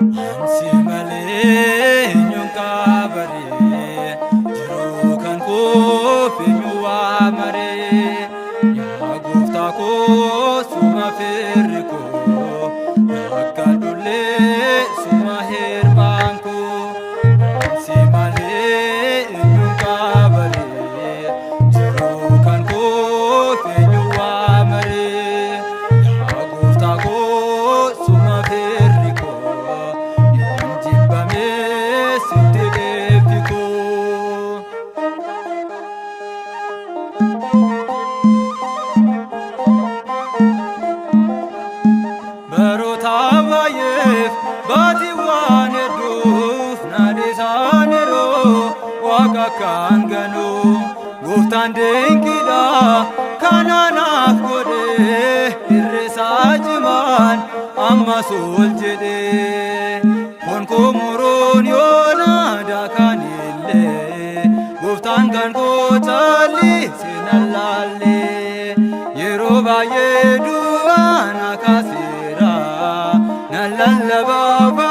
Ansi malee eenyuun qabaree jiruu kan koof eenyu waamaree yaa gooftaa koo suma firri koo akka dhullee suma hirphaan koo ansi malee eenyuun qabaree jiruu kan koof eenyu waamaree yaa gooftaa koo suma firri koo yoon jibbamee sitti dheeffi koo. Baroota baay'eef baatiiwwan hedduuf naadhisaaniiru waaqa kan ganu gooftaan dinqiidha kanaanaaf godhe irreesaa cimaan ammas ol jedhe konkomuruun yoona daakanillee gooftaan kan koo callisee nan laallee yeroo baay'ee du'aan akaaseera nan lallabaa.